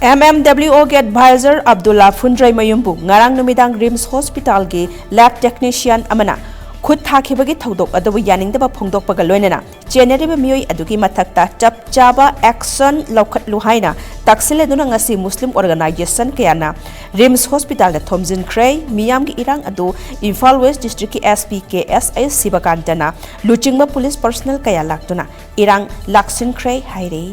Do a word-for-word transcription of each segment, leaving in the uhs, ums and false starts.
M M W ꯑꯣꯒꯤ adviser Abdulla ꯐꯨꯟꯗ꯭ꯔꯩꯃꯌꯨꯝꯕꯨ ꯉꯔꯥꯡ ꯅꯨꯃꯤꯗꯥꯡ ꯔꯤꯝꯁ ꯍꯣꯁꯄꯤꯇꯥꯜꯒꯤ ꯂꯦꯕ ꯇꯦꯛꯅꯤꯁꯤꯌꯥꯟ ꯑꯃꯅ ꯈꯨꯠ ꯊꯥꯈꯤꯕꯒꯤ ꯊꯧꯗꯣꯛ ꯑꯗꯨꯕꯨ ꯌꯥꯅꯤꯡꯗꯕ ꯐꯣꯡꯗꯣꯛꯄꯒ ꯂꯣꯏꯅꯅ ꯆꯦꯟꯅꯔꯤꯕ ꯃꯤꯑꯣꯏ ꯑꯗꯨꯒꯤ ꯃꯊꯛꯇ ꯆꯞ ꯆꯥꯕ ꯑꯦꯛꯁꯟ ꯂꯧꯈꯠꯂꯨ ꯍꯥꯏꯅ ꯇꯛꯁꯤꯜꯂꯗꯨꯅ ꯉꯁꯤ ꯃꯨꯁꯂꯤꯝ ꯑꯣꯔꯒꯅꯥꯏꯖꯦꯁꯟ ꯀꯌꯥꯅ ꯔꯤꯝꯁ ꯍꯣꯁꯄꯤꯇꯥꯜꯗ ꯊꯣꯝꯖꯤꯟꯈ꯭ꯔꯦ꯫ ꯃꯤꯌꯥꯝꯒꯤ ꯏꯔꯥꯡ ꯑꯗꯨ ꯏꯝꯐꯥꯜ ꯋꯦꯁ ꯗꯤꯁꯇ꯭ꯔꯤꯛꯀꯤ ꯑꯦꯁ ꯄꯤ ꯀꯦ ꯑꯦꯁ ꯑꯩꯆ ꯁꯤꯕꯀꯥꯟꯇꯅ ꯂꯨꯆꯤꯡꯕ ꯄꯨꯂꯤꯁ ꯄꯔꯁꯅꯦꯜ ꯀꯌꯥ ꯂꯥꯛꯇꯨꯅ ꯏꯔꯥꯡ ꯂꯥꯛꯁꯤꯟꯈ꯭ꯔꯦ ꯍꯥꯏꯔꯤ꯫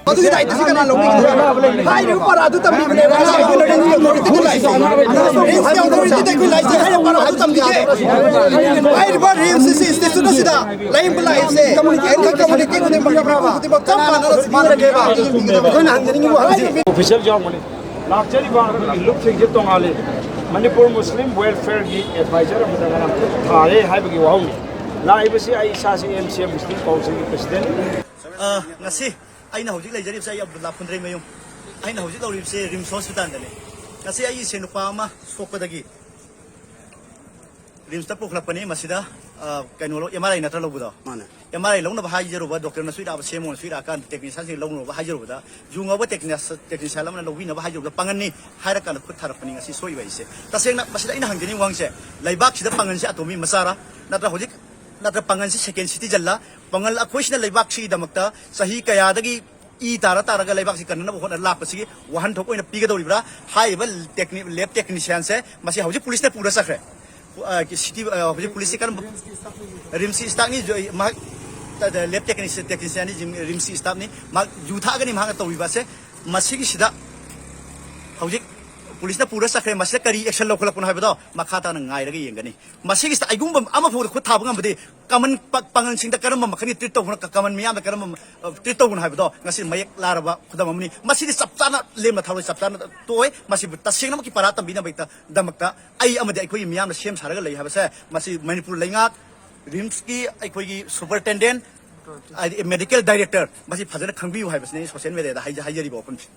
ꯑꯗꯨꯒꯤ ꯗꯥꯏꯇꯁꯤ ꯀꯅꯥ ꯂꯧꯅꯤꯡꯒꯦ? ꯍꯥꯏꯔꯤꯕ ꯄꯔꯥꯗꯨ ꯇꯝꯕꯤꯕꯅꯦꯕ ꯉꯁꯥꯏ ꯑꯩꯈꯣꯏ learning authority-ꯗ ꯂꯥꯛꯏꯁꯦ꯫ Learning authority-ꯗ ꯑꯩꯈꯣꯏ ꯂꯥꯛꯏꯁꯦ ꯍꯥꯏꯔꯤꯕ ꯄꯔꯥꯗꯨ ꯇꯝꯕꯤꯒꯦ꯫ ꯍꯥꯏꯔꯤꯕ ꯔꯤꯝꯁ institution ꯑꯁꯤꯗ ꯂꯥꯌꯦꯡꯕ ꯂꯥꯛꯏꯁꯦ ꯑꯦꯟꯇꯤ ꯀꯝꯃꯨꯅꯤꯇꯤ ꯈꯨꯗꯤꯡꯃꯛ ꯈꯨꯗꯤꯡꯃꯛ ꯆꯞ ꯃꯥꯟꯅꯅ ꯁꯤꯟꯕꯤꯔꯒꯦꯕ꯫ ꯑꯩꯈꯣꯏꯅ ꯍꯪꯖꯅꯤꯡꯉꯤꯕ ꯍꯧꯖꯤꯛ ꯑꯣꯐꯤꯁꯤꯌꯦꯜ ꯌꯥꯎꯕꯅꯤ꯫ ꯂꯥꯛꯆꯔꯤꯕ ꯑꯩꯈꯣꯏꯒꯤ ꯂꯨꯞꯁꯤꯡꯁꯦ ꯇꯣꯉꯥꯜꯂꯤ꯫ ꯃꯅꯤꯄꯨꯔ ꯃꯨꯁꯂꯤꯝ ꯋꯦꯜꯐꯤꯌꯔꯒꯤ ꯑꯦꯗꯚꯥꯏꯖꯔ ꯑꯃꯗ ꯉꯔꯥꯡ ꯊꯥꯔꯦ ꯍꯥꯏꯕꯒꯤ ꯋꯥꯍꯪꯅꯤ꯫ ꯂꯥꯛꯏꯕꯁꯤ ꯑꯩ ꯏꯁꯥꯁꯤ ꯑꯦꯝ ꯁꯤ ꯑꯦꯝ ꯃꯨꯁꯂꯤꯝ ꯀꯥꯎꯟꯁꯤꯜꯒꯤ ꯄ꯭ꯔꯁꯤꯗꯦꯟ꯫ ꯑ, ꯉꯁꯤ ꯑꯩꯅ ꯍꯧꯖꯤꯛ ꯂꯩꯖꯔꯤꯕꯁꯦ ꯑꯩ ꯑꯕꯗꯨꯜꯂꯥ ꯐꯨꯟꯗ꯭ꯔꯩꯃꯌꯨꯝ꯫ ꯑꯩꯅ ꯍꯧꯖꯤꯛ ꯂꯩꯔꯤꯕꯁꯦ ꯔꯤꯝꯁ ꯍꯣꯁꯄꯤꯇꯥꯜꯗꯅꯤ꯫ ꯉꯁꯤ ꯑꯩꯒꯤ ꯏꯁꯦꯟ ꯅꯨꯄꯥ ꯑꯃ ꯁꯣꯛꯄꯗꯒꯤ ꯔꯤꯝꯁꯇ ꯄꯨꯈꯠꯂꯛꯄꯅꯤ꯫ ꯃꯁꯤꯗ, ꯑ, ꯀꯩꯅꯣ ꯂꯧ-, ꯑꯦꯝ ꯑꯥꯔ ꯑꯥꯏ ꯅꯠꯇ꯭ꯔ ꯂꯧꯕꯗꯣ? ꯃꯥꯅꯦ꯫ ꯑꯦꯝ ꯑꯥꯔ ꯑꯥꯏ ꯂꯧꯅꯕ ꯍꯥꯏꯖꯔꯨꯕ, ꯗꯣꯛꯇꯔꯅꯁꯨ ꯏꯔꯥꯕ ꯁꯦꯝꯃꯣꯅꯁꯨ ꯏꯔꯛꯑꯀꯥꯟꯗ ꯇꯦꯛꯅꯤꯁꯤꯌꯥꯟꯁꯤꯡ ꯂꯧꯅꯕ ꯍꯥꯏꯖꯔꯨꯕꯗ, ꯌꯨ ꯉꯥꯎꯕ ꯇꯦꯛꯅꯤꯁ-, ꯇꯦꯛꯅꯤꯁꯤꯌꯥꯟ ꯑꯃꯅ ꯂꯧꯕꯤꯅꯕ ꯍꯥꯏꯖꯔꯨꯕꯗ ꯄꯥꯡꯒꯟꯅꯤ ꯍꯥꯏꯔꯀꯥꯟꯗ ꯈꯨꯠ ꯊꯥꯔꯛꯄꯅꯤ ꯉꯁꯤ ꯁꯣꯛꯏꯕ ꯑꯩꯁꯦ꯫ ꯇꯁꯦꯡꯅ ꯃꯁꯤꯗ ꯑꯩꯅ ꯍꯪꯖꯅꯤꯡꯕ ꯋꯥꯍꯪꯁꯦ, ꯂꯩꯕꯥꯛꯁꯤꯗ ꯄꯥꯡꯒꯟꯁꯤ ꯑꯇꯣꯝꯕꯤ ꯃꯆꯥꯔꯥ? ꯅꯠꯇ꯭ꯔ ꯍꯧꯖꯤꯛ, ꯅꯠꯇ꯭ꯔ ꯄꯥꯡꯒꯟꯁꯤ ꯁꯦꯀꯦꯟ ꯁꯤꯇꯤꯖꯟꯂ? ꯄꯥꯡꯒꯜ ꯑꯩꯈꯣꯏꯁꯤꯅ ꯂꯩꯕꯥꯛꯁꯤꯒꯤꯗꯃꯛꯇ ꯆꯍꯤ ꯀꯌꯥꯗꯒꯤ ꯏ ꯇꯥꯔ ꯇꯥꯔꯒ ꯂꯩꯕꯥꯛꯁꯤ ꯀꯟꯅꯅꯕ ꯍꯣꯠꯅ ꯂꯥꯛꯄꯁꯤꯒꯤ ꯋꯥꯍꯟꯊꯣꯛ ꯑꯣꯏꯅ ꯄꯤꯒꯗꯧꯔꯤꯕ꯭ꯔꯥ? ꯍꯥꯏꯔꯤꯕ ꯇꯦꯛꯅꯤ-, ꯂꯦꯕ ꯇꯦꯛꯅꯤꯁꯤꯌꯥꯟꯁꯦ ꯃꯁꯤ ꯍꯧꯖꯤꯛ ꯄꯨꯂꯤꯁꯅ ꯄꯨꯔ ꯆꯠꯈ꯭ꯔꯦ꯫ ꯑ, ꯁꯤꯇꯤ, ꯑ, ꯍꯧꯖꯤꯛ ꯄꯨꯂꯤꯁꯁꯤ ꯀꯔꯝꯕ? ꯔꯤꯝꯁꯀꯤ ꯁ꯭ꯇꯥꯐꯅꯤ, ꯖꯣꯏ-, ꯃꯍꯥꯛ, ꯑ, ꯂꯦꯕ ꯇꯦꯛꯅꯤꯁꯤ-, ꯇꯦꯛꯅꯤꯁꯤꯌꯥꯟꯅꯤ, ꯖꯤꯝ-, ꯔꯤꯝꯁꯀꯤ ꯁ꯭ꯇꯥꯐꯅꯤ꯫ ꯃꯍꯥꯛ ꯌꯨ ꯊꯛꯑꯒꯅꯤ ꯃꯍꯥꯛꯅ ꯇꯧꯔꯤꯕ ꯑꯁꯦ꯫ ꯃꯁꯤꯒꯤꯁꯤꯗ ꯍꯧꯖꯤꯛ ꯄꯨꯂꯤꯁꯅ ꯄꯨꯔ ꯆꯠꯈ꯭ꯔꯦ꯫ ꯃꯁꯤꯗ ꯀꯔꯤ ꯑꯦꯛꯁꯟ ꯂꯧꯈꯠꯂꯛꯄꯅꯣ ꯍꯥꯏꯕꯗꯣ ꯃꯈꯥ ꯇꯥꯅ ꯉꯥꯏꯔꯒ ꯌꯦꯡꯒꯅꯤ꯫ ꯃꯁꯤꯒꯤꯁꯤꯗ ꯑꯩꯒꯨꯝꯕ ꯑꯃꯐꯥꯎꯗ ꯈꯨꯠ ꯊꯥꯕ ꯉꯝꯕꯗꯤ ꯀꯃꯟ ꯄ-, ꯄꯥꯡꯒꯜꯁꯤꯡꯗ ꯀꯔꯝꯕ ꯃꯈꯜꯒꯤ ꯇ꯭ꯔꯤꯠ ꯇꯧꯕꯅꯣ, ꯀ-, ꯀꯃꯟ ꯃꯤꯌꯥꯝꯗ ꯀꯔꯝꯕ, ꯑ, ꯇ꯭ꯔꯤꯠ ꯇꯧꯕꯅꯣ ꯍꯥꯏꯕꯗꯣ ꯉꯁꯤ ꯃꯌꯦꯛ ꯂꯥꯔꯕ ꯈꯨꯗꯝ ꯑꯃꯅꯤ꯫ ꯃꯁꯤꯗꯤ ꯆꯞ ꯆꯥꯅ ꯂꯦꯝꯅ ꯊꯥꯔꯣꯏ, ꯆꯞ ꯆꯥꯅ ꯇꯣꯛꯑꯣꯏ꯫ ꯃꯁꯤꯕꯨ ꯇꯁꯦꯡꯅꯃꯛꯀꯤ ꯄꯔꯥ ꯇꯝꯕꯤꯅꯕꯒꯤꯗꯃꯛꯇ ꯑꯩ ꯑꯃꯗꯤ ꯑꯩꯈꯣꯏꯒꯤ ꯃꯤꯌꯥꯝꯅ ꯁꯦꯝ ꯁꯥꯔꯒ ꯂꯩ ꯍꯥꯏꯕꯁꯦ ꯃꯁꯤ ꯃꯅꯤꯄꯨꯔ ꯂꯩꯉꯥꯛ, ꯔꯤꯝꯁꯀꯤ ꯑꯩꯈꯣꯏꯒꯤ ꯁꯨꯄꯔꯤꯟꯇꯦꯟꯗꯦꯟ, ꯍꯥꯏꯗꯤ ꯃꯦꯗꯤꯀꯦꯜ ꯗꯥꯏꯔꯦꯛꯇꯔ, ꯃꯁꯤ ꯐꯖꯅ ꯈꯪꯕꯤꯌꯨ ꯍꯥꯏꯕꯁꯤꯅꯤ ꯑꯩ ꯁꯣꯁꯤꯌꯦꯜ ꯃꯦꯗꯤꯌꯥꯗ ꯍꯥꯏꯖ-, ꯍꯥꯏꯖꯔꯤꯕ ꯋꯥꯐꯝꯁꯦ꯫